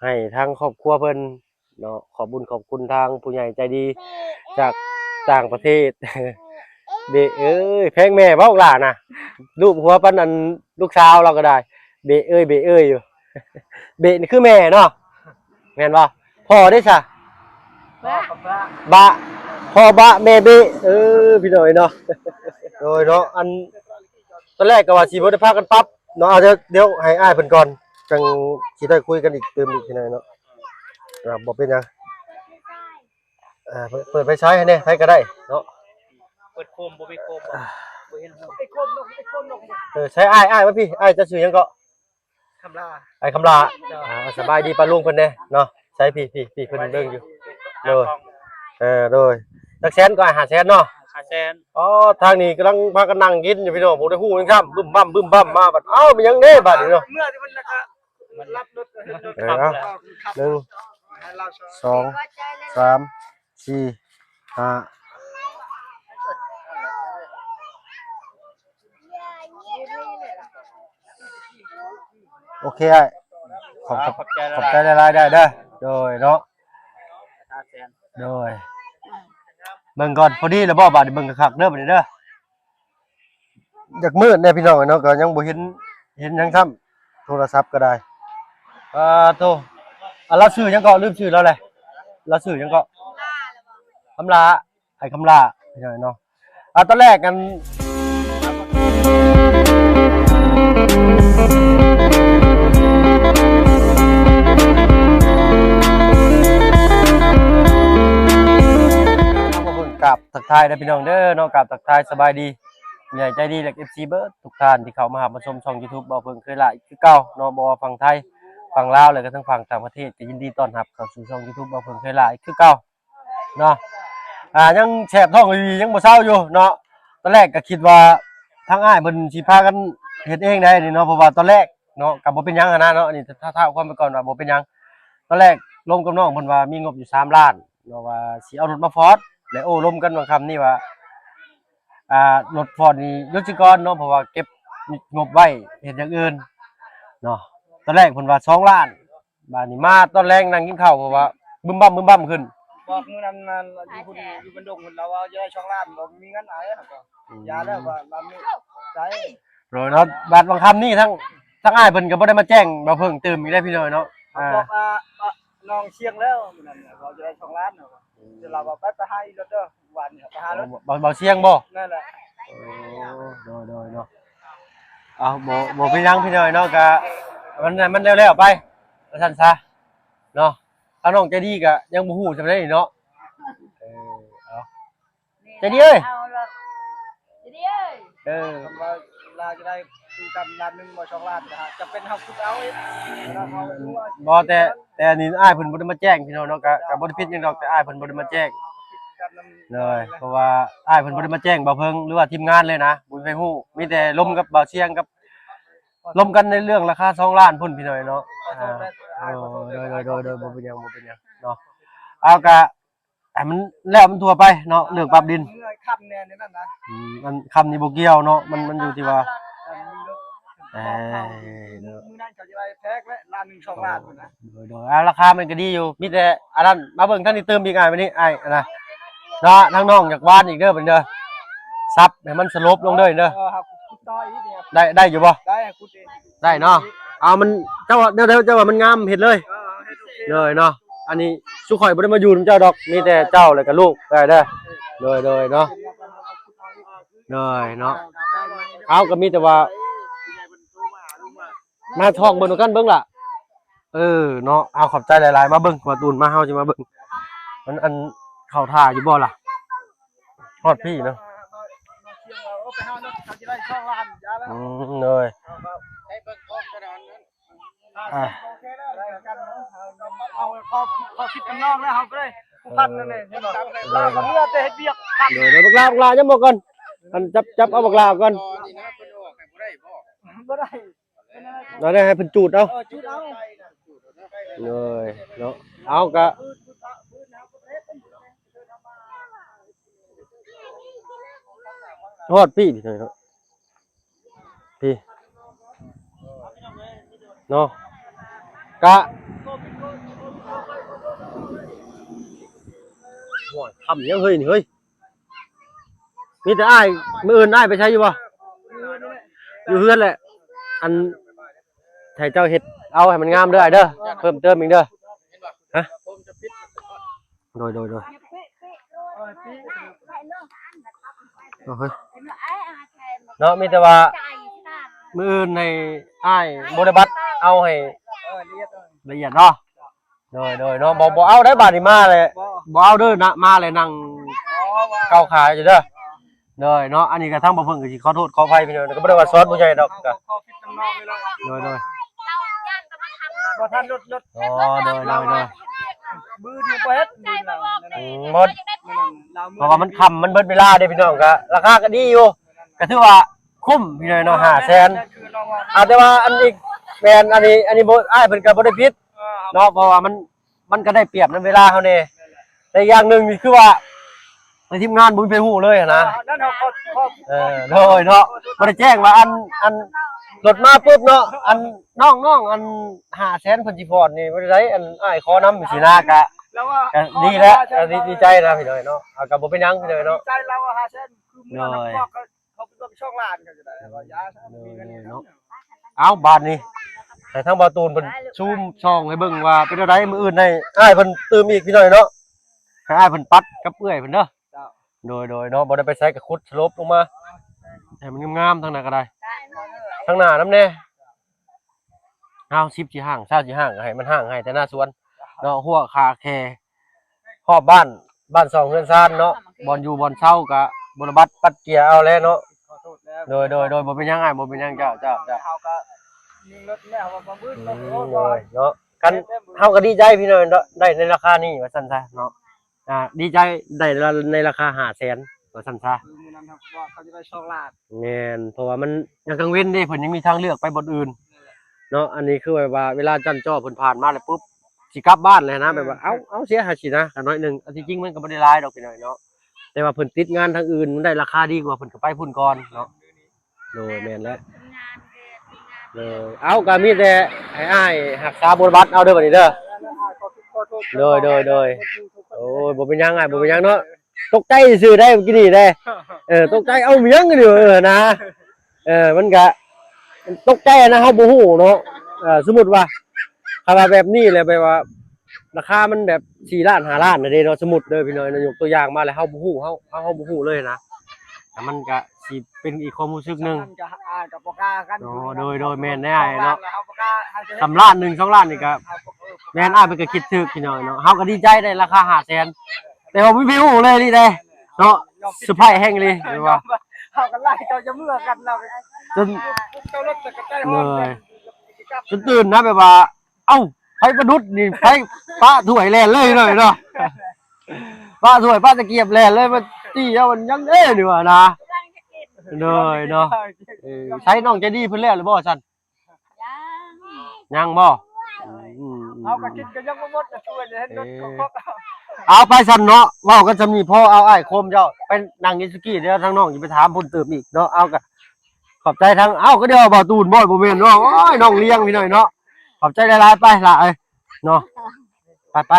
ໃຫ້ທາງຄອບຄົວເພິ່ນເນາະ ຂອບບຸນຂອບຄຸນທາງຜູ້ໃຫຍ່ໃຈດີຈາກຕ່າງປະເທດ. ເບະເອີຍ ແພງແມ່ບໍ່ ຫຼ້ານະ ລູບຫົວປານອັນລູກສາວລາວກໍໄດ້ ເບະເອີຍ ເບະເອີຍຢູ່. ເບະນີ້ຄືແມ່ເນາະ ແມ່ນບໍ່? ພໍ່ເດ້ຊະ? ບະ ບະ ພໍ່ບະແມ່ເບະ. ເອີ ພີ່ນ້ອງເອີຍເນາະ ໂດຍເນາະ ອັນ ຕອນແລກກໍວ່າຊິບໍ່ໄດ້ພາກັນປັບເນາະ. ເອົາ ດຽວ ດຽວໃຫ້ອ້າຍເພິ່ນກ່ອນ ຈັ່ງຊິໄດ້ຄຸຍກັນອີກ ຕື່ມອີກທີໜຶ່ງເນາະ. ອ່າ ບໍ່ເປັນຫຍັງ ອ່າ ເປີດ ເປີດໄຟສາຍໃຫ້ແດ່ ໃຜກໍໄດ້ເນາະ. ເປີດໂຄມ ບໍ່ມີໂຄມ ບໍ່ເຫັນໂຄມ. ເອີ ໃສ່ອ້າຍ ອ້າຍມາພີ້ ອ້າຍເຈົ້າຊື່ຫຍັງເກາະ? ຄຳລາ ອ້າຍຄຳລາ. ເຈົ້າ ອ່າ ສະບາຍດີປ້າລຸງເພິ່ນແດ່ເນາະ. ໃສ່ພີ້ ພີ້ ພີ້ ເພິ່ນເບິ່ງຢູ່. ໂດຍ ເອີ ໂດຍ ຈັກແສນກໍ? ຫ້າແສນເນາະ. ຫ້າແສນ. ອໍ ທາງນີ້ກຳລັງພາກັນນັ່ງກິນຢູ່ພີ່ນ້ອງ ບໍ່ໄດ້ຮູ້ຫຍັງຊ້ຳ ບຶ້ມບັ້ມບຶ້ມບັ້ມມາ ບັດ ເອົ້າ ແມ່ນຫຍັງເດ້ບາດນີ້ເນາະ. ເມື່ອທີ່ມັນລະກະ ເອີ ເອົາ ໜຶ່ງ ສອງ ສາມ ສີ່ ຫ້າ ໂອເຄອ້າຍ ຂອບ ຂອບ ຂອບໃຈຫຼາຍໆ ເດີ ເດີ ໂດຍເນາະ ໂດຍ ເບິ່ງກ່ອນ ພໍດີແລ້ວບໍ່? ບາດນີ້ເບິ່ງຄັກໆ ເດີ ບາດນີ້ເດີ. ຢາກມືດແດ່ພີ່ນ້ອງເນາະ ກໍຍັງບໍ່ເຫັນ ເຫັນຫຍັງຊ້ຳ ໂທລະສັບກໍໄດ້. ອ່າ ໂທ ອ່າ ລາວຊື່ຫຍັງເກາະ? ລືມຊື່ລາວແຫຼະ ລາວຊື່ຫຍັງເກາະ? ຄຳລາ ອ້າຍຄຳລາ ພີ່ນ້ອງເນາະ. ອ່າ ຕອນແລກອັນ ກາບທັກທາຍເດີພີ່ນ້ອງເດີເນາະ ກາບທັກທາຍສະບາຍດີ ຜູ້ໃຫຍ່ໃຈດີ ແລະ ເອັຟຊີ ເບິດທຸກທ່ານທີ່ເຂົ້າມາຮັບມາຊົມຊ່ອງ YouTube ບ່າວເພິ່ງເຄີຍຫຼ້າອີກຄືເກົ່າເນາະ. ບໍ່ວ່າຝັ່ງໄທ ຝັ່ງລາວ ແລະ ກະທັງຝັ່ງຕ່າງປະເທດ ກໍຍິນດີຕ້ອນຮັບເຂົ້າສູ່ຊ່ອງ YouTube ບ່າວເພິ່ງເຄີຍຫຼ້າອີກຄືເກົ່າເນາະ. ອ່າ ຍັງແສບທ້ອງອີ່ຫຼີ ຍັງບໍ່ເຊົາຢູ່ເນາະ. ຕອນແລກກໍຄິດວ່າທາງອ້າຍເພິ່ນຊິພາກັນເຮັດເອງໄດ໋ນີ້ເນາະ ເພາະວ່າຕອນແລກເນາະ ກໍບໍ່ເປັນຫຍັງຫັ້ນນະເນາະ. ອັນນີ້ຖ້າ ຖ້າ ຖ້າຄວາມໄປກ່ອນວ່າບໍ່ເປັນຫຍັງ. ຕອນແລກລົມກັບນ້ອງເພິ່ນວ່າມີງົບຢູ່ສາມລ້ານ ເນາະ ວ່າຊິເອົາລົດມາຟອດ ແລະ ໂອ້ລົມກັນຫວ່າງຄ່ຳນີ້ວ່າ ອ່າ ລົດຟອດນີ້ຢຸດຊິກ່ອນເນາະ ເພາະວ່າເກັບງົບໄວ້ເຮັດຢ່າງອື່ນເນາະ. ຕອນແລກເພິ່ນວ່າສອງລ້ານ ບາດນີ້ມາຕອນແລງນັ່ງກິນເຂົ້າ ເພາະວ່າບຶມບຳບຶມບຳຂຶ້ນ. ບອກມື້ນັ້ນ ຢູ່ພຸ້ນ ຢູ່ບັນດົງພຸ້ນ ລາວວ່າຈະໄດ້ສອງລ້ານ ບໍ່ມີເງິນເອົາເດ້. ອືມ ຢ່າແລ້ວວ່າລາວມີໃຈ ໂດຍເນາະ. ບາດຫວ່າງຄ່ຳນີ້ທັງ ທັງອ້າຍເພິ່ນກໍບໍ່ໄດ້ມາແຈ້ງບ່າວເພິ່ງຕື່ມອີກເດ້ພີ່ນ້ອງເນາະ. ບອກວ່າ ນ້ອງສ່ຽງແລ້ວມື້ນັ້ນ ເວົ້າຈະໄດ້ສອງລ້ານ ແຕ່ລາວວ່າໄປ ໄປຫາອີກລົດເດີ ວານນີ້ໄປຫາລົດ. ເບົາ ເບົາສ່ຽງບໍ່? ນັ້ນແຫຼະ. ໂອ້ ໂດຍ ໂດຍເນາະ. ເອົາ ບໍ່ ບໍ່ເປັນຫຍັງພີ່ນ້ອງເນາະ ກະມັນ ມັນແລ້ວໆໄປ ວ່າຊັ້ນຊະເນາະ. ທາງນ້ອງໃຈດີກະຍັງບໍ່ຮູ້ສ່ຳໃດເນາະ. ເອີ ເອົາ ໃຈດີເອີຍ ໃຈດີເອີຍ ເອີ ຄັນວ່າລາວຈະໄດ້ຄືກັນລ້ານໜຶ່ງບໍ່ ສອງລ້ານ ກໍຈຳເປັນເຮົາຂຸດເອົາເອງ. ບໍ່ ແຕ່ ແຕ່ອັນນີ້ອ້າຍເພິ່ນບໍ່ໄດ້ມາແຈ້ງພີ່ນ້ອງເນາະ ກະ ກະບໍ່ໄດ້ຜິດຫຍັງດອກ ແຕ່ອ້າຍເພິ່ນບໍ່ໄດ້ມາແຈ້ງ. ໂດຍ ເພາະວ່າອ້າຍເພິ່ນບໍ່ໄດ້ມາແຈ້ງບ່າວເພິ່ງ ຫຼືວ່າທີມງານເລີຍນະ ບໍ່ມີໃຜຮູ້ ມີແຕ່ລົມກັບບ່າວສ່ຽງ ກັບລົມກັນໃນເລື່ອງລາຄາສອງລ້ານພຸ້ນພີ່ນ້ອງເນາະ. ອ່າ ໂດຍ ໂດຍ ໂດຍ ບໍ່ເປັນຫຍັງ ບໍ່ເປັນຫຍັງເນາະ. ເອົາ ກະ ໃຫ້ມັນແລ້ວມັນທົ່ວໄປເນາະ ເລື່ອງປັບດິນ. ເມື່ອຄ່ຳແນ່ໃນນັ້ນນະ. ອືມ ອັນຄ່ຳນີ້ບໍ່ກ່ຽວເນາະ ມັນ ມັນຢູ່ທີ່ວ່າ ເອີ ມື້ນັ້ນເຂົາຈະໄດ້ແທກແຫຼະ ລ້ານໜຶ່ງ ສອງລ້ານພຸ້ນນະ. ໂດຍ ໂດຍ ອ່າ ລາຄາມັນກໍດີຢູ່ ມີແຕ່ອັນນັ້ນ ມາເບິ່ງທາງນີ້ຕື່ມອີກ ອ້າຍ ມື້ນີ້ອ້າຍ ອັນນະເນາະ ທາງນ້ອງຢາກຫວ່ານອີກເດີບັດນີ້ເດີ ສັບໃຫ້ມັນສະຫຼົບລົງເດີ ເອີ ເຮົາຂຸດຕໍ່ອີກເດ. ໄດ້ ໄດ້ຢູ່ບໍ່? ໄດ້ ຂຸດເອງ ໄດ້ເນາະ. ເອົາ ມັນ ເຈົ້າວ່າແນວໃດ ເຈົ້າວ່າມັນງາມ ເຮັດເລີຍ. ເອີ ເຮັດໂອເຄ ເລີຍເນາະ. ອັນນີ້ຊຸຂ້ອຍບໍ່ໄດ້ມາຢູ່ນຳເຈົ້າດອກ ມີແຕ່ເຈົ້າແລ້ວກໍລູກໄດ້ເດີ. ໂດຍ ໂດຍເນາະ ໂດຍເນາະ. ເອົາ ກໍມີແຕ່ວ່າ ມາທ່ອງເບິ່ງນຳກັນເບິ່ງລະ. ເອີເນາະ ເອົາ ຂອບໃຈຫຼາຍໆ ມາເບິ່ງ ມາຕູນ ມາ ເຮົາຊິມາເບິ່ງ ມັນ ອັນ ເຂົ້າທ່າຢູ່ບໍ່ລະ? ຮອດພີ້ເນາະ. ອືມ ໂດຍ ອ່າ ເອົາ ເອົາ ເອົາ ເອົາ ຄິດກັບນ້ອງແລ້ວ ເຮົາກໍໄດ້ຜູ້ພັນນັ້ນແຫຼະ ເຫັນບໍ່? ລາວກໍເມື່ອແຕ່ເຮັດວຽກ ໂດຍ ໂດຍ ບັກຫຼ້າ ບັກຫຼ້າ ຍັງບໍ່ກ່ອນ ອັນ ຈັບ ຈັບເອົາບັກຫຼ້າກ່ອນ. ບໍ່ໄດ້ ເອົາໄດ້ໃຫ້ເພິ່ນຈູດເອົາ. ເອີ ຈູດເອົາ ໂດຍເນາະ. ເອົາ ກະຮອດພີ້ເນາະ ພີ້ເນາະ ກະ ໂອ້ຍ ຄ່ຳຫຍັງເຮີ້ຍນີ້ເຮີ້ຍ. ມີແຕ່ອ້າຍ ມື້ອື່ນອ້າຍໄປໃສຢູ່ບໍ່? ຢູ່ເຮືອນແຫຼະ. ອັນ ໃຫ້ເຈົ້າເຮັດເອົາໃຫ້ມັນງາມເດີອ້າຍເດີ ເພີ່ມເຕີມອີກເດີ. ຮະ? ໂດຍ ໂດຍ ໂດຍ. ໂອ້ຍ ເນາະ ມີແຕ່ວ່າມື້ອື່ນໃຫ້ອ້າຍບໍລິບັດເອົາໃຫ້ລະອຽດເນາະ. ໂດຍ ໂດຍ ເນາະ. ບໍ່ ບໍ່ເອົາໄດ໋ບາດນີ້ມາແລ້ວ ບໍ່ ບໍ່ເອົາເດີນະ ມາແລ້ວນັ່ງ ອໍ ວ່າ ເກົາຂາຢູ່ເດີ. ໂດຍ ເນາະ ອັນນີ້ກໍທາງບໍ່ເພິ່ງກໍຊິຂໍໂທດຂໍອະໄພພີ່ນ້ອງ ກໍບໍ່ໄດ້ວ່າສອນຜູ້ໃຫຍ່ດອກ ກໍຂໍຜິດທຳນອງນີ້ແຫຼະ. ໂດຍ ໂດຍ. ບໍ່ທັນລົດ ລົດ ອໍ ໂດຍ ໂດຍ ໂດຍ. ມື້ນີ້ບໍ່ເຮັດ ມື້ລາວ ອືມ ໝົດ ມື້ນັ້ນລາວ ເພາະວ່າມັນຄ່ຳ ມັນເບິດເວລາເດ້ພີ່ນ້ອງ ກໍລາຄາກໍດີຢູ່ ກໍຖືວ່າຄຸ້ມພີ່ນ້ອງເນາະ ຫ້າແສນ. ອ່າ ແຕ່ວ່າອັນນີ້ແມ່ນ ອັນນີ້ ອັນນີ້ບໍ່ ອ້າຍເພິ່ນກໍບໍ່ໄດ້ຜິດ ເນາະ ເພາະວ່າມັນ ມັນກໍໄດ້ປຽບນຳເວລາເຮົາແດ່ ແຕ່ຢ່າງໜຶ່ງນີ້ຄືວ່າໃນທີມງານບໍ່ມີໃຜຮູ້ເລີຍຫັ້ນນະ. ເອີ ໂດຍເນາະ ບໍ່ໄດ້ແຈ້ງວ່າອັນ ອັນລົດມາປຸບເນາະ ອັນນ້ອງໆ ອັນຫ້າແສນເພິ່ນຊິຜ່ອນນີ້ບໍ່ໄດ້ ອັນອ້າຍຂໍນຳຊີ້ນະ ກະ ກະດີແລ້ວ ກະດີ ດີໃຈນະພີ່ນ້ອງເນາະ. ເອົາ ກະບໍ່ເປັນຫຍັງພີ່ນ້ອງເນາະ ໃຈລາວຫ້າແສນ ຄືມື້ນັ້ນພວກ ເຂົາເປັນສອງລ້ານ ເຂົາຈະໄດ້ວ່າຢ່າ ມີເງິນເນາະ. ເອົາ ບາດນີ້ໃຫ້ທາງບ່າວຕູນເພິ່ນຊູມສ່ອງໃຫ້ເບິ່ງວ່າເປັນແນວໃດ ມື້ອື່ນໃຫ້ອ້າຍເພິ່ນຕື່ມອີກພີ່ນ້ອງເນາະ ໃຫ້ອ້າຍເພິ່ນປັດກັບເອື້ອຍເພິ່ນເດີ. ໂດຍ ໂດຍເນາະ ບໍ່ໄດ້ໄປໃສກໍຂຸດສະຫຼົບລົງມາໃຫ້ມັນງາມໆ ທາງໜ້າກໍໄດ້ ທາງໜ້ານຳແດ່. ເອົາ ສິບຊິຫ້າງ ຊາວຊິຫ້າງ ກໍໃຫ້ມັນຫ້າງ ໃຫ້ແຕ່ໜ້າສວນເນາະ ຮົ້ວຄາແຄຮອບບ້ານ ບ້ານຊ່ອງເຮືອນຊານເນາະ ບ່ອນຢູ່ບ່ອນເຊົາກໍບໍລະບັດປັດເກຍເອົາແຫຼະເນາະ. ໂດຍ ໂດຍ ໂດຍ ບໍ່ເປັນຫຍັງອ້າຍ ບໍ່ເປັນຫຍັງ ເຈົ້າ ເຈົ້າ ເຈົ້າ. ເຮົາກໍຍິງລົດແລ້ວວ່າບໍ່ບືນ ອືມ ໂດຍເນາະ ຄັນເຮົາກໍດີໃຈພີ່ນ້ອງເນາະ ໄດ້ໃນລາຄານີ້ວ່າຊັ້ນຊະເນາະ. ອ່າ ດີໃຈໄດ້ໃນລາຄາຫ້າແສນວ່າຊັ້ນຊະ ຄືມື້ນັ້ນເຮົາບອກເຂົາຈະໄດ້ສອງລ້ານ. ແມ່ນ ເພາະວ່າມັນຍັງກາງເວັນເດ້ ເພິ່ນຍັງມີທາງເລືອກໄປບ່ອນອື່ນເນາະ. ອັນນີ້ຄືແບບວ່າເວລາຈັນຈໍ່ເພິ່ນຜ່ານມາແລ້ວປຸບ ຊິກັບບ້ານແລ້ວນະ ແບບວ່າ ເອົາ ເອົາເສຍຫາຊິນະ ກໍໜ້ອຍໜຶ່ງ ອັນທີ່ຈິງມັນກໍບໍ່ໄດ້ຫຼາຍດອກພີ່ນ້ອງເນາະ ແຕ່ວ່າເພິ່ນຕິດງານທາງອື່ນ ມັນໄດ້ລາຄາດີກວ່າ ເພິ່ນກໍໄປພຸ້ນກ່ອນເນາະ. ໂດຍ ແມ່ນແລ້ວ ໂດຍ. ເອົາ ກໍມີແຕ່ໃຫ້ອ້າຍຮັກສາບົດບາດເອົາເດີ ບັດນີ້ເດີ. ໂດຍ ໂດຍ ໂດຍ. ໂອ້ຍ ບໍ່ເປັນຫຍັງອ້າຍ ບໍ່ເປັນຫຍັງເນາະ ຕົກໃຈຊື່ໄດ໋ ເມື່ອກີ້ນີ້ໄດ໋ ເອີ ຕົກໃຈ ເອົາ ມີຫຍັງນີ້ ເອີ ນະ ເອີ ມັນກະຕົກໃຈນະ ເຮົາບໍ່ຮູ້ເນາະ. ເອີ ສົມມຸດວ່າ ຄັນວ່າແບບນີ້ແຫຼະ ແບບວ່າລາຄາມັນແບບສີ່ລ້ານຫ້າລ້ານນະເດ້ເນາະ ສົມມຸດເດີພີ່ນ້ອງເນາະ ຍົກຕົວຢ່າງມາແລ້ວ ເຮົາບໍ່ຮູ້ ເຮົາ ເຮົາ ເຮົາບໍ່ຮູ້ເລີຍນະ ແຕ່ມັນກະຊິເປັນອີກຄວາມຮູ້ສຶກໜຶ່ງ ສຳນັ້ນກໍ ອ່າ ກໍບໍ່ກ້າກັນ. ອໍ ໂດຍ ໂດຍ ແມ່ນແດ່ອ້າຍເນາະ ສຳລ້ານໜຶ່ງ ສອງລ້ານນີ້ກໍ ເຮົາບໍ່ ເອີ ແມ່ນ ອ້າຍເພິ່ນກໍຄິດຖືກພີ່ນ້ອງເນາະ ເຮົາກໍດີໃຈໄດ້ລາຄາຫ້າແສນ ແຕ່ວ່າບໍ່ມີໃຜຮູ້ເລີຍນີ້ເດ້ເນາະ ເຊີໄພຣສ໌ແຮງອີ່ຫຼີ ແມ່ນບໍ່? ເຮົາກໍໄລ່ເຈົ້າຈະເມືອກັນ ເຮົາກໍຈົນ ປຸກເຈົ້າລົດແລ້ວກໍໃຈຮ້ອນ ໂດຍ ຈົນຕື່ນນະ ແບບວ່າ ເອົ້າ ໃຜປະດຸດນີ້ ໃຜປະຖ້ວຍແລ່ນເລີຍເນາະ ເນາະ ປະຖ້ວຍປະຕະກຽບແລ່ນເລີຍ ມາຕີເອົາຫຍັງເດ້ນີ້ວ່ານະ ໂດຍເນາະ. ເອີ ໃສນ້ອງໃຈດີເພິ່ນແລ້ວຫຼືບໍ່ຊັ້ນ? ຍັງ ຍັງບໍ່? ອືມ ເຮົາກໍກິນກໍຍັງບໍ່ໝົດ ກໍຊວນໃຫ້ລົດ ເອີ ເອົາໄປຊັ້ນເນາະ ເວົ້າກັນສ່ຳນີ້ພໍ ເອົາ ອ້າຍຄົມເຈົ້າໄປນັ່ງກິນສຸກີ້ ດຽວທາງນ້ອງຊິໄປຖາມເພິ່ນຕື່ມອີກເນາະ. ເອົາ ກໍຂອບໃຈທາງ ເອົ້າ ກໍດຽວບ່າວຕູນບໍ່ ບໍ່ແມ່ນເນາະ ໂອ້ຍ ນ້ອງລ້ຽງພີ່ນ້ອງເນາະ ຂອບໃຈຫຼາຍໆ ໄປຫຼ້າເອີຍເນາະ ໄປ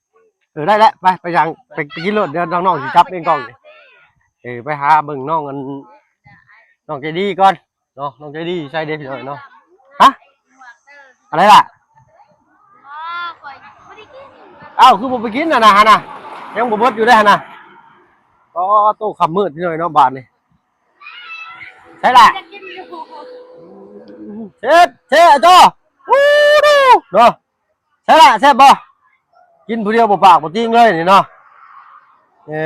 ໆ. ເອີ ໄດ້ແລ້ວ ໄປ ໄປຫຍັງ ໄປ ໄປກິນໂລດ ດຽວນ້ອງໆຊິຈັບເອງກ້ອງ. ເອີ ໄປຫາເບິ່ງນ້ອງອັນ ນ້ອງໃຈດີກ່ອນເນາະ ນ້ອງໃຈດີຢູ່ໃສເດ້ພີ່ນ້ອງເນາະ? ຮະ ອັນໃດລະ? ອ້າວ ຄືບໍ່ໄປກິນຫັ້ນນະ ຫັ້ນນະ ຍັງບໍ່ເບິດຢູ່ເດ້ຫັ້ນນະ. ອໍ ໂຕ ຄ່ຳມືດພີ່ນ້ອງເນາະ ບາດນີ້ ໃສລະ? ເຊັດ ເຊັດ ໂຕ ອູດູ ເນາະ. ໃຊ່ລະ ແຊບບໍ່? ກິນຜູ້ດຽວບໍ່ປາກບໍ່ຕີງເລີຍນີ້ເນາະ. ເອີ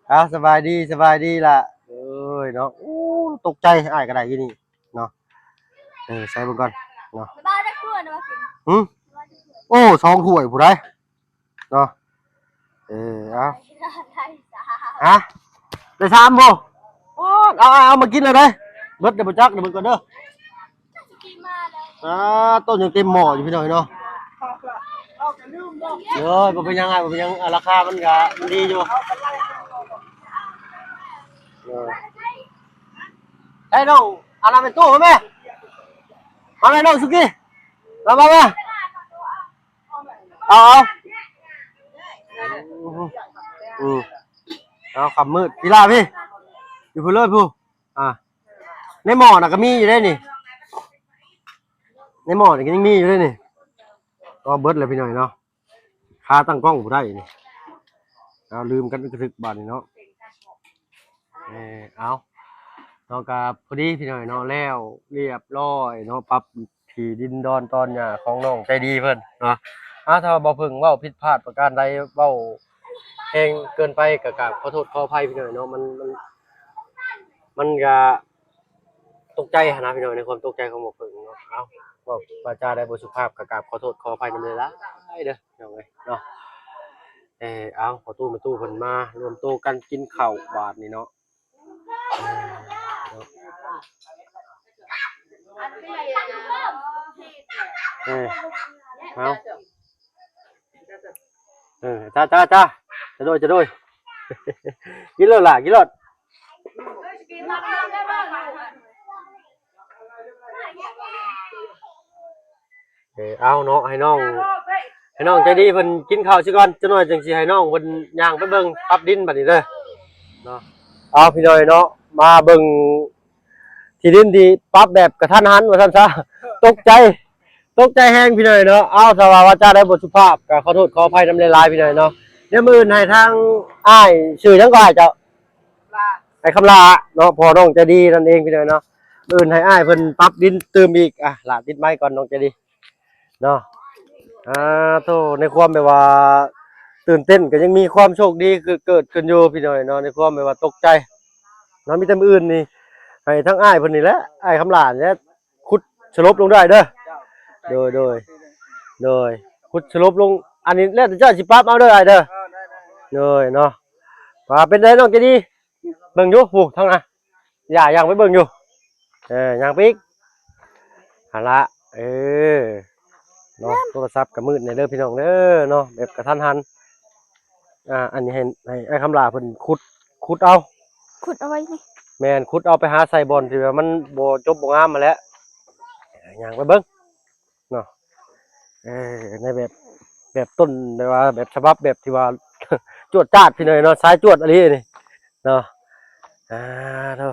ເອົາ ສະບາຍດີ ສະບາຍດີລະ. ເອີຍເນາະ ໂອ້ ຕົກໃຈ ອ້າຍກໍໄດ້ຢູ່ນີ້ເນາະ. ເອີ ໃສ່ເບິ່ງກ່ອນເນາະ. ຫຶ ໂອ້ ສອງຖ້ວຍຜູ້ໃດເນາະ. ເອີ ເອົາ ຮະ ໄດ້ສາມບໍ່? ໂອ້ ເອົາ ເອົາ ເອົາມາກິນແລ້ວເດ້. ເບິດແລ້ວບໍ່ຈັກ ເບິ່ງກ່ອນເດີ. ອ່າ ຕົ້ນຍັງເຕັມໝໍ້ຢູ່ພີ່ນ້ອງເນາະ. ເອີຍ ບໍ່ເປັນຫຍັງອ້າຍ ບໍ່ເປັນຫຍັງ ອ່າ ລາຄາມັນກະດີຢູ່. ເອີ ໄດ້ນ້ອງ ອັນນັ້ນເປັນຕູ້ມາແມ່ ມາແມ່ນ້ອງສຸກີ້ ມາ ມາ ມາ. ເອົາ ເອົາ ອືມ ເອົາ ຄ່ຳມືດ ພີ້ລະພີ້ ຢູ່ພຸ້ນເລີຍພຸ້ນ. ອ່າ ໃນໝໍ້ນະກໍມີຢູ່ເດ້ນີ້ ໃນໝໍ້ນີ້ກໍຍັງມີຢູ່ເດ້ນີ້. ກໍເບິດແລ້ວພີ່ນ້ອງເນາະ ຄາຕັ້ງກ້ອງບໍ່ໄດ້ນີ້. ເອົາ ລືມກັນກະທຶກບາດນີ້ເນາະ. ເອີ ເອົາ ເນາະ ກໍພໍດີພີ່ນ້ອງເນາະ ແລ້ວລຽບຮ້ອຍເນາະ ປັບທີ່ດິນດອນຕອນຫຍ້າຂອງນ້ອງໃຈດີເພິ່ນເນາະ. ເອົາ ຖ້າວ່າບໍ່ເພິ່ງເວົ້າຜິດພາດປະການໃດ ເວົ້າແຮງເກີນໄປ ກໍກາບຂໍໂທດຂໍອະໄພພີ່ນ້ອງເນາະ. ມັນ ມັນ ມັນກະຕົກໃຈຫັ້ນນະພີ່ນ້ອງ ໃນຄວາມຕົກໃຈຂອງບໍ່ເພິ່ງເນາະ. ເອົາ ເວົ້າວາຈາໃດບໍ່ສຸພາບ ກໍກາບຂໍໂທດຂໍອະໄພນຳຫຼາຍໆເດີພີ່ນ້ອງເອີຍເນາະ. ເອີ ເອົາ ພໍ່ຕູ້ແມ່ຕູ້ເພິ່ນມາລວມໂຕກັນກິນເຂົ້າບາດນີ້ເນາະ. ເອີ ເອົາ ເອີ ຈ້າ ຈ້າ ຈ້າ ຈະໂດຍ ຈະໂດຍ ກິນໂລດຫຼ້າ ກິນໂລດ. ເອີ ເອົາເນາະ ໃຫ້ນ້ອງ ໃຫ້ນ້ອງໃຈດີເພິ່ນກິນເຂົ້າຊິກ່ອນ ຈັກໜ້ອຍຈັ່ງຊິໃຫ້ນ້ອງເພິ່ນຍ່າງໄປເບິ່ງປັບດິນບາດນີ້ເດີເນາະ. ເອົາ ພີ່ນ້ອງເນາະ ມາເບິ່ງທີ່ດິນທີ່ປັບແບບກະທັນຫັນວ່າຊັ້ນຊະ ຕົກໃຈ ຕົກໃຈແຮງພີ່ນ້ອງເນາະ. ເອົາ ຖ້າວ່າວາຈາໃດບໍ່ສຸພາບ ກໍຂໍໂທດຂໍອະໄພນຳຫຼາຍໆ ພີ່ນ້ອງເນາະ. ດຽວມື້ອື່ນໃຫ້ທາງອ້າຍ ຊື່ຫຍັງກໍອ້າຍເຈົ້າ? ອ້າຍຄຳຫຼ້າເນາະ ພໍ່ນ້ອງໃຈດີນັ້ນເອງພີ່ນ້ອງເນາະ. ມື້ອື່ນໃຫ້ອ້າຍເພິ່ນປັບດິນຕື່ມອີກ. ອ່ະ ຫຼ້າ ຕິດໄມກ່ອນ ນ້ອງໃຈດີເນາະ. ອ່າ ໂທ້ ໃນຄວາມແບບວ່າຕື່ນເຕັ້ນ ກໍຍັງມີຄວາມໂຊກດີເກີດ ເກີດຂຶ້ນຢູ່ພີ່ນ້ອງເນາະ ໃນຄວາມແບບວ່າຕົກໃຈເນາະ. ມີແຕ່ມື້ອື່ນນີ້ໃຫ້ທາງອ້າຍເພິ່ນນີ້ແຫຼະ ອ້າຍຄຳຫຼ້ານີ້ແຫຼະ ຂຸດສະຫຼົບລົງເດີອ້າຍເດີ. ໂດຍ ໂດຍ ໂດຍ ຂຸດສະຫຼົບລົງ. ອັນນີ້ແລ້ວແຕ່ເຈົ້າຊິປັບເອົາເດີອ້າຍເດີ. ໂດຍເນາະ. ວ່າເປັນໃດນ້ອງໃຈດີ ເບິ່ງຢູ່ພຸ້ນທາງໜ້າ ຢ່າ ຍ່າງໄປເບິ່ງຢູ່. ເອີ ຍ່າງໄປອີກ ຫັ້ນລະ. ເອີ ເນາະ ໂທລະສັບກໍມືດແດ່ເດີພີ່ນ້ອງເດີເນາະ ແບບກະທັນຫັນ. ອ່າ ອັນນີ້ໃຫ້ ໃຫ້ອ້າຍຄຳຫຼ້າເພິ່ນຂຸດ ຂຸດເອົາ ຂຸດເອົາໄວ້ນີ້. ແມ່ນ ຂຸດເອົາໄປຫາໃສ່ບ່ອນທີ່ວ່າມັນບໍ່ຈົບບໍ່ງາມຫັ້ນແຫຼະ. ຍ່າງໄປເບິ່ງເນາະ. ເອີ ໃນແບບ ແບບຕົ້ນ ແບບວ່າແບບສະບັບແບບທີ່ວ່າ ຈວດຈາດພີ່ນ້ອງເນາະ ສາຍຈວດອີ່ຫຼີນີ້ເນາະ. ອ່າ ໂທ້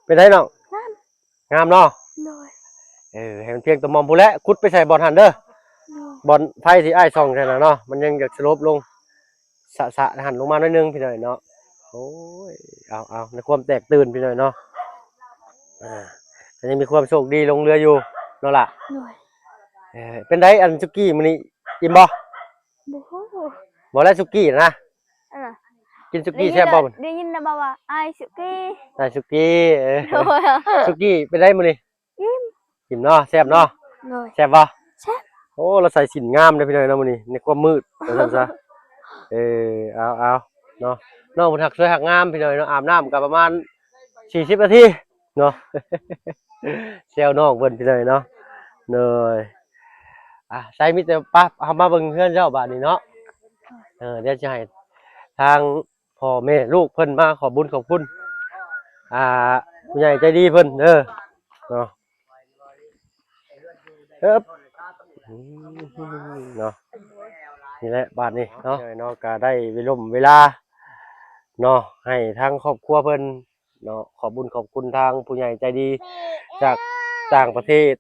ເປັນໃດນ້ອງ? ງາມ ງາມເນາະ. ໂດຍ ເອີ ໃຫ້ມັນພຽງຕະໝ່ອມພຸ້ນແຫຼະ ຂຸດໄປໃສ່ບ່ອນຫັ້ນເດີ. ໂດຍ ບ່ອນໄຟທີ່ອ້າຍສ່ອງໃສ່ນະເນາະ ມັນຍັງຢາກສະຫຼົບລົງ ສະ ສະຫັ້ນລົງມາໜ້ອຍໜຶ່ງພີ່ນ້ອງເນາະ. ໂອ້ຍ ເອົາ ເອົາ ໃນຄວາມແຕກຕື່ນພີ່ນ້ອງເນາະ. ອ່າ ກໍຍັງມີຄວາມໂຊກດີຫຼົງເຫຼືອຢູ່ເນາະລະ. ໂດຍ ເອີ ເປັນໃດອັນສຸກີ້ມື້ນີ້ ອີ່ມບໍ່? ບໍ່ຮູ້ ບໍ່ແລ້ວສຸກີ້ນະ. ເອີ ກິນສຸກີ້ແຊບບໍ່? ໄດ້ຍິນແລ້ວ ໄດ້ຍິນແລ້ວບອກວ່າ ອ້າຍສຸກີ້ ອ້າຍສຸກີ້. ເອີ ໂດຍ ສຸກີ້ເປັນໃດມື້ນີ້? ອີ່ມ ອີ່ມເນາະ ແຊບເນາະ. ໂດຍ ແຊບບໍ່? ແຊບ. ໂອ້ ລາວໃສ່ສິ້ນງາມເດ້ພີ່ນ້ອງເນາະມື້ນີ້ ໃນຄວາມມືດວ່າຊັ້ນຊະ. ເອີ ເອົາ ເອົາເນາະ ນ້ອງເພິ່ນຮັກສວຍຮັກງາມພີ່ນ້ອງເນາະ. ອາບນ້ຳກໍປະມານສີ່ສິບນາທີເນາະ ແຊວນ້ອງເພິ່ນພີ່ນ້ອງເນາະ. ໂດຍ ອ່າ ໃສ່ມີແຕ່ປະ ເຮົາມາເບິ່ງເຮືອນເຈົ້າບາດນີ້ເນາະ. ເອີ ດຽວຊິໃຫ້ທາງ ພໍ່ແມ່ລູກເພິ່ນມາຂອບບຸນຂອບຄຸນ ອ່າ ຜູ້ໃຫຍ່ໃຈດີເພິ່ນເດີເນາະ. ເອີບ ເນາະ ນີ້ແຫຼະບາດນີ້ເນາະ ເນາະ ກໍໄດ້ເວລົມເວລາເນາະ ໃຫ້ທາງຄອບຄົວເພິ່ນເນາະ ຂອບບຸນຂອບຄຸນທາງຜູ້ໃຫຍ່ໃຈດີຈາກຕ່າງປະເທດ.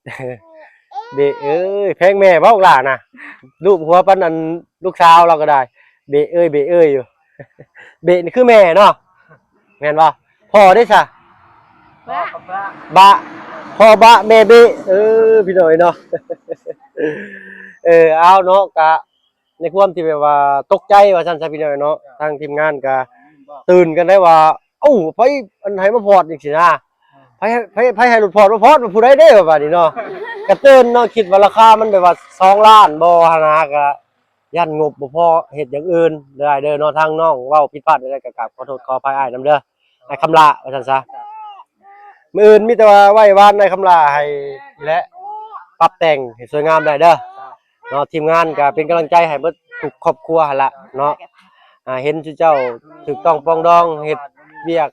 ເບເອີຍ ແພງແມ່ເວົ້າຫຼ້ານະ ລູບຫົວປານອັນລູກສາວລາວກໍໄດ້ ເບເອີຍ ເບເອີຍຢູ່. ເບະນີ້ຄືແມ່ເນາະ ແມ່ນບໍ່? ພໍ່ເດ້ຊະ? ບະ ບະ ພໍ່ບະແມ່ເບະ. ເອີ ພີ່ນ້ອງເອີຍເນາະ ເອີ ເອົາເນາະ ກະໃນຄວາມທີ່ແບບວ່າຕົກໃຈວ່າຊັ້ນຊະ ພີ່ນ້ອງເອີຍເນາະ ທາງທີມງານກະຕື່ນກັນໄດ້ວ່າ ເອົ້າ ໃຜອັນໃຫ້ມາພອດຈັ່ງຊີ້ນະ ໃຜ ໃຜ ໃຜໃຫ້ລົດພອດມາພອດ ວ່າຜູ້ໃດເດ້ ວ່າບາດນີ້ເນາະ ກະຕື່ນເນາະ ຄິດວ່າລາຄາມັນແບບວ່າສອງລ້ານບໍ່ຫັ້ນນະ ກະ ຢ້ານງົບບໍ່ພໍເຮັດຢ່າງອື່ນເດີອ້າຍເດີເນາະ. ທາງນ້ອງເວົ້າຜິດພາດໃດໆ ກໍກາບຂໍໂທດຂໍອະໄພອ້າຍນຳເດີ ອ້າຍຄຳຫຼ້າວ່າຊັ້ນຊະ. ມື້ອື່ນມີແຕ່ວ່າໄຫວ້ວານອ້າຍຄຳຫຼ້າໃຫ້ແຫຼະ ປັບແຕ່ງໃຫ້ສວຍງາມໄດ້ເດີເນາະ. ທີມງານກໍເປັນກຳລັງໃຈໃຫ້ເບິດທຸກຄອບຄົວຫັ້ນລະເນາະ. ອ່າ ເຫັນຊຸມເຈົ້າຖືກຕ້ອງປອງດອງ ເຮັດວຽກ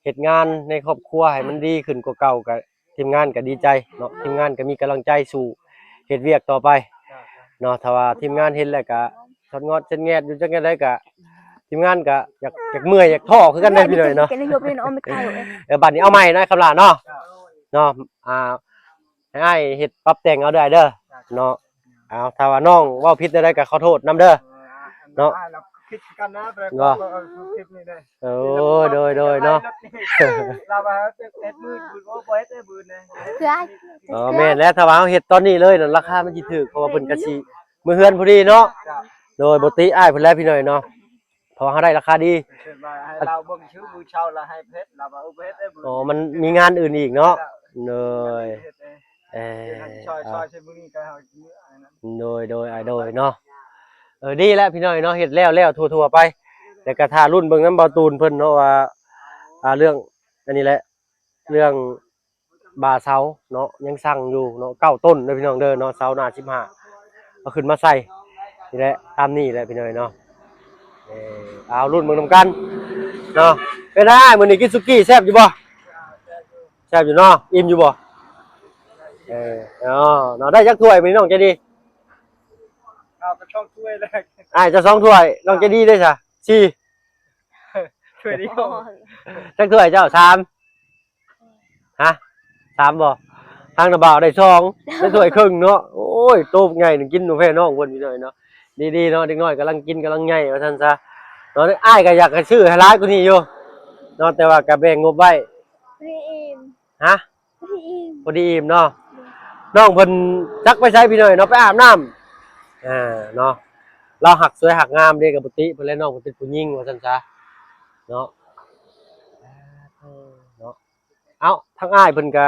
ເຮັດງານໃນຄອບຄົວໃຫ້ມັນດີຂຶ້ນກວ່າເກົ່າ ກໍ ທີມງານກໍດີໃຈເນາະ ທີມງານກໍມີກຳລັງໃຈສູ້ເຮັດວຽກຕໍ່ໄປເນາະ. ຖ້າວ່າທີມງານເຫັນແລ້ວກໍສອດງອດເຊັດແງດຢູ່ ຈັກແນວໃດກໍ ທີມງານກໍຢາກ ຢາກເມື່ອຍ ຢາກທໍ້ຄືກັນເດ້ພີ່ນ້ອງເນາະ. ເອີ ບາດນີ້ເອົາໃໝ່ນະ ຄຳຫຼ້າເນາະ ເນາະ. ອ່າ ໃຫ້ອ້າຍເຮັດປັບແຕ່ງເອົາເດີອ້າຍເດີເນາະ. ເອົາ ຖ້າວ່ານ້ອງເວົ້າຜິດແນວໃດກໍຂໍໂທດນຳເດີເນາະ. ເອີ ໂດຍ ໂດຍ ໂດຍເນາະ. ລາວວ່າເຮັດມື້ ໂອ້ ບໍ່ເຮັດເດີມື້ນະ. ເອີ ແມ່ນແລ້ວ ຖ້າວ່າເຮົາເຮັດຕອນນີ້ເລີຍນັ້ນ ລາຄາມັນຊິຖືກ ເພາະວ່າເພິ່ນກໍຊິເມືອເຮືອນພໍດີເນາະ. ໂດຍ ບໍ່ຕິອ້າຍເພິ່ນແລ້ວພີ່ນ້ອງເນາະ ເພາະວ່າເຮົາໄດ້ລາຄາດີ. ເພິ່ນວ່າໃຫ້ລາວເບິ່ງຊື່ມື້ເຊົ້າລະໃຫ້ເຮັດ ລາວວ່າເອີ ບໍ່ເຮັດເດີມື້. ອໍ ມັນມີງານອື່ນອີກເນາະ. ໂດຍ ເອີ ຊ່ອຍ ຊ່ອຍໃສ່ມື້ນີ້ກໍເຮົາຊິເມືອ. ໂດຍ ໂດຍ ອ້າຍ ໂດຍເນາະ. ເອີ ດີແລ້ວພີ່ນ້ອງເນາະ ເຮັດແລ້ວ ແລ້ວທົ່ວໆໄປ ແລ້ວກໍຖ້າລຸ້ນເບິ່ງນຳບ່າວຕູນເພິ່ນເນາະວ່າ ອ່າ ເລື່ອງອັນນີ້ແຫຼະ ເລື່ອງບ່າເສົາເນາະ ຍັງສັ່ງຢູ່ເນາະ ເກົ້າຕົ້ນເດີພີ່ນ້ອງເດີເນາະ. ເສົາໜ້າສິບຫ້າ ເອົາຂຶ້ນມາໃສ່ນີ້ແຫຼະ ຕາມນີ້ແຫຼະພີ່ນ້ອງເນາະ. ເອີ ເອົາລຸ້ນເບິ່ງນຳກັນເນາະ. ເປັນໃດອ້າຍ ມື້ນີ້ກິນສຸກີ້ແຊບຢູ່ບໍ່? ແຊບຢູ່ເນາະ. ອີ່ມຢູ່ບໍ່? ເອີ ເນາະ ໄດ້ຈັກຖ້ວຍມື້ນີ້ນ້ອງໃຈດີ? ເອົາກໍສອງຖ້ວຍແລ້ວ ອ້າຍເຈົ້າສອງຖ້ວຍ ນ້ອງໃຈດີເດ້ຊະ ສີ່ ຖ້ວຍດຽວ. ຈັກຖ້ວຍເຈົ້າ? ສາມ. ຮະ ສາມບໍ່? ທາງນ້າບ່າວໄດ້ສອງ ໄດ້ຖ້ວຍເຄິ່ງເນາະ. ໂອ້ຍ ໂຕບັກໃຫຍ່ໜຶ່ງ ກິນບໍ່ແພ້ນ້ອງເພິ່ນພີ່ນ້ອງເນາະ. ດີໆເນາະ ເດັກນ້ອຍກຳລັງກິນກຳລັງໃຫຍ່ວ່າຊັ້ນຊະເນາະ. ອ້າຍກໍຢາກໃຫ້ຊື້ໃຫ້ຫຼາຍກວ່ານີ້ຢູ່ເນາະ ແຕ່ວ່າກໍແບ່ງງົບໄວ້. ພໍດີອີ່ມ. ຮະ? ພໍດີອີ່ມ ພໍດີອີ່ມເນາະ. ໂດຍ ນ້ອງເພິ່ນຈັກໄປໃສພີ່ນ້ອງເນາະ ໄປອາບນ້ຳ ອ່າ ເນາະ. ລາວຮັກສວຍຮັກງາມເດ້ ກໍບໍ່ຕິເພິ່ນແຫຼະ ນ້ອງເພິ່ນເປັນຜູ້ຍິງວ່າຊັ້ນຊະເນາະ ເນາະ. ເອົ້າ ທາງອ້າຍເພິ່ນກະ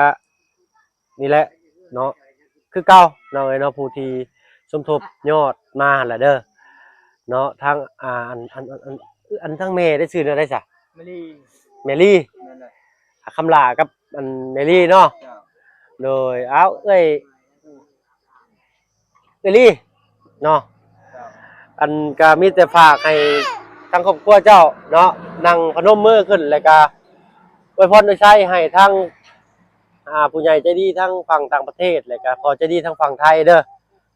ນີ້ແຫຼະເນາະ ຄືເກົ່າເນາະເອີຍເນາະ ຜູ້ທີ່ສົມທົບຍອດມາຫັ້ນແຫຼະເດີເນາະ. ທາງ ອ່າ ອັນ ອັນ ອັນ ອັນ ອັນທາງແມ່ໄດ້ຊື່ແນວໃດຊະ? ແມລີ ແມລີ ແມ່ນແຫຼະ ຄຳຫຼ້າກັບອັນແມລີເນາະ. ເຈົ້າ ໂດຍ ເອົ້າ ເອື້ອຍ ເອື້ອຍລີເນາະ ເຈົ້າ ອັນກະມີແຕ່ຝາກໃຫ້ທາງຄອບຄົວເຈົ້າເນາະ ນັ່ງພະນົມມືຂຶ້ນ ແລ້ວກະອວຍພອນອວຍໄຊໃຫ້ທາງ ອ່າ ຜູ້ໃຫຍ່ໃຈດີທາງຝັ່ງຕ່າງປະເທດ ແລ້ວກະພໍ່ໃຈດີທາງຝັ່ງໄທເດີ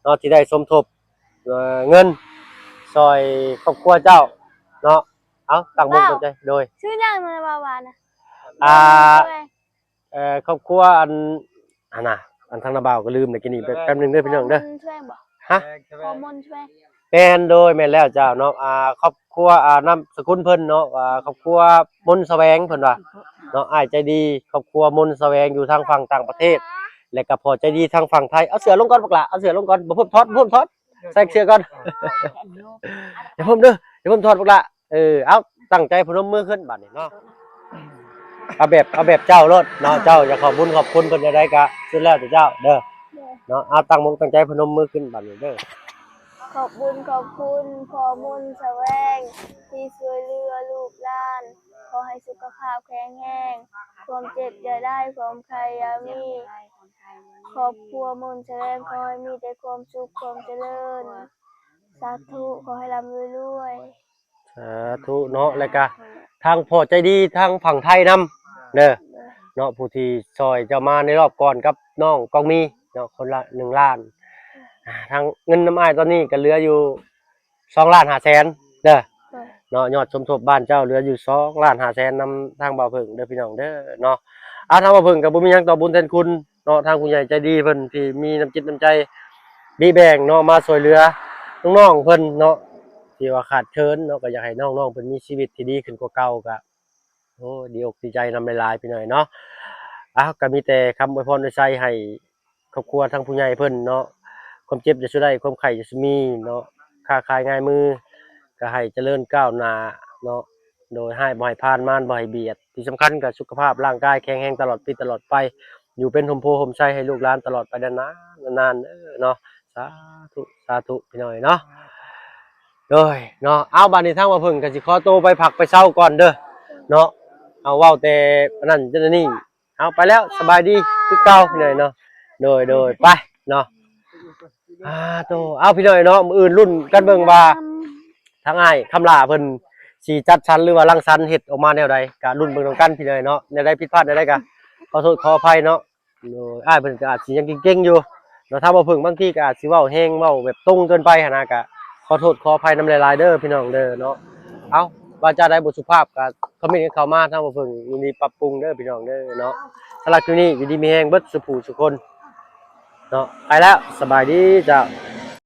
ເນາະ ທີ່ໄດ້ສົມທົບ ເອີ ເງິນຊ່ອຍຄອບຄົວເຈົ້າເນາະ. ເອົ້າ ຕັ້ງອົກຕັ້ງໃຈ ໂດຍ ຊື່ຫຍັງນະ ວ່າວ່ານະ? ອ່າ ເອີ ຄອບຄົວອັນ ອັນນະ ອັນທາງນ້າບ່າວກໍລືມແລ້ວກີ້ນີ້ ແປັບໜຶ່ງເດີພີ່ນ້ອງເດີ ຮະ ພໍ່ມົນແສວງ ແມ່ນ ໂດຍ ແມ່ນແລ້ວເຈົ້າເນາະ. ອ່າ ຄອບຄົວ ອ່າ ນາມສະກຸນເພິ່ນເນາະ ອ່າ ຄອບຄົວມົນສະແຫວງເພິ່ນວ່າເນາະ ອ້າຍໃຈດີ ຄອບຄົວມົນສະແຫວງຢູ່ທາງຝັ່ງຕ່າງປະເທດ ແລະກະພໍ່ໃຈດີທາງຝັ່ງໄທ. ເອົາເສື້ອລົງກ່ອນບັກຫຼ້າ ເອົາເສື້ອ ເອົາເສື້ອລົງກ່ອນ ບໍ່ພົມຖອດ ບໍ່ພົມຖອດ ໃສ່ເສື້ອກ່ອນ ຢ່າພົມເດີ ຢ່າພົມຖອດບັກຫຼ້າ. ເອີ ເອົາ ຕັ້ງໃຈພະນົມມືຂຶ້ນບາດນີ້ເນາະ ເອົາແບບ ເອົາແບບເຈົ້າໂລດເນາະ ເຈົ້າຢາກຂອບບຸນຂອບຄຸນເພິ່ນແນວໃດກະສຸດແລ້ວແຕ່ເຈົ້າເດີເນາະ. ເອົາ ຕັ້ງອົກຕັ້ງໃຈພະນົມມືຂຶ້ນບາດນີ້ເດີ. ຂອບບຸນຂອບຄຸນພໍ່ມົນສະແຫວງ ທີ່ຊ່ວຍເຫຼືອລູກຫຼານ ຂໍໃຫ້ສຸຂະພາບແຂງແຮງ ຄວາມເຈັບຢ່າໄດ້ ຄວາມໄຂ້ຢ່າມີ ຄອບຄົວມົນສະແຫວງ ຂໍໃຫ້ມີແຕ່ຄວາມສຸກຄວາມຈະເລີນ ສາທຸ ຂໍໃຫ້ລ່ຳລວຍໆ. ສາທຸເນາະ ແລ້ວກະທາງພໍ່ໃຈດີທາງຝັ່ງໄທນຳເດີເນາະ ຜູ້ທີ່ຊ່ອຍເຈົ້າມາໃນລອບກ່ອນກັບນ້ອງກອງມີເນາະ ຄົນລະໜຶ່ງລ້ານ. ອ່າ ທາງເງິນນຳອ້າຍຕອນນີ້ກະເຫຼືອຢູ່ສອງລ້ານຫ້າແສນເດີ ໂດຍ ເນາະ ຍອດສົມທົບບ້ານເຈົ້າເຫຼືອຢູ່ສອງລ້ານຫ້າແສນ ນຳທາງບ່າວເຜິ້ງເດີພີ່ນ້ອງເດີເນາະ. ອ່າ ທາງບ່າວເຜິ້ງກະບໍ່ມີຫຍັງຕອບບຸນແທນຄຸນ ເນາະ ທາງຜູ້ໃຫຍ່ໃຈດີເພິ່ນທີ່ມີນ້ຳຈິດນ້ຳໃຈ ມີແບ່ງເນາະ ມາຊ່ວຍເຫຼືອນ້ອງໆເພິ່ນເນາະ ທີ່ວ່າຂາດເຂີນເນາະ ກໍຢາກໃຫ້ນ້ອງໆເພິ່ນມີຊີວິດທີ່ດີຂຶ້ນກວ່າເກົ່າ ກໍ ໂອ້ ດີອົກດີໃຈນຳຫຼາຍໆ ພີ່ນ້ອງເນາະ. ອ່າ ກໍມີແຕ່ຄຳອວຍພອນອວຍໄຊໃຫ້ຄອບຄົວທາງຜູ້ໃຫຍ່ເພິ່ນເນາະ ຄວາມເຈັບຢ່າສູ່ໄດ້ ຄວາມໄຂ້ຢ່າສູ່ມີເນາະ ຄ້າຂາຍງ່າຍມື ກໍໃຫ້ຈະເລີນກ້າວໜ້າເນາະ ໂດຍຮ້າຍບໍ່ໃຫ້ຜ່ານ ມານບໍ່ໃຫ້ບຽດ ທີ່ສຳຄັນກໍສຸຂະພາບຮ່າງກາຍແຂງແຮງຕະຫຼອດປີຕະຫຼອດໄປ ຢູ່ເປັນຮົ່ມໂພຮົ່ມໄຊໃຫ້ລູກຫຼານຕະຫຼອດໄປນານໆ ນານໆເດີເນາະ. ສາທຸ ສາທຸ ພີ່ນ້ອງເນາະ ໂດຍເນາະ. ເອົາ ບາດນີ້ທາງບ່າວເຜິ້ງກໍຊິຂໍໂຕໄປພັກໄປເຊົາກ່ອນເດີເນາະ ເອົາ ເວົ້າແຕ່ອັນນັ້ນຈົນອັນນີ້ ເອົາ ໄປແລ້ວ ສະບາຍດີຄືເກົ່າ ພີ່ນ້ອງເນາະ ໂດຍ ໂດຍ ໄປເນາະ. ອ່າ ໂຕ ເອົາ ພີ່ນ້ອງເນາະ ມື້ອື່ນລຸ້ນກັນເບິ່ງວ່າ ທາງອ້າຍຄຳຫຼ້າເພິ່ນຊິຈັດສັນ ຫຼືວ່າລັງສັນເຮັດອອກມາແນວໃດ ກະລຸ້ນເບິ່ງນຳກັນ ພີ່ນ້ອງເນາະ. ແນວໃດຜິດພາດແນວໃດກະຂໍໂທດຂໍອະໄພເນາະ. ໂດຍ ອ້າຍເພິ່ນກະອາດຊິຍັງເກັ່ງໆຢູ່ເນາະ ທາງບ່າວເຜິ້ງບາງທີກະອາດຊິເວົ້າແຮງ ເວົ້າແບບຕົງເກີນໄປຫັ້ນນະ ກະຂໍໂທດຂໍອະໄພນຳຫຼາຍໆເດີ ພີ່ນ້ອງເດີເນາະ. ເອົ້າ ວາຈາໃດບໍ່ສຸພາບກໍຄອມເມັນກັນເຂົ້າມາ ທາງບໍ່ເພິ່ງຍິນດີປັບປຸງເດີພີ່ນ້ອງເດີເນາະ. ສຳລັບຄລິບນີ້ຢູ່ດີມີແຮງເບິດສູ່ຜູ້ສູ່ຄົນເນາະ. ໄປແລ້ວ ສະບາຍດີເຈົ້າ.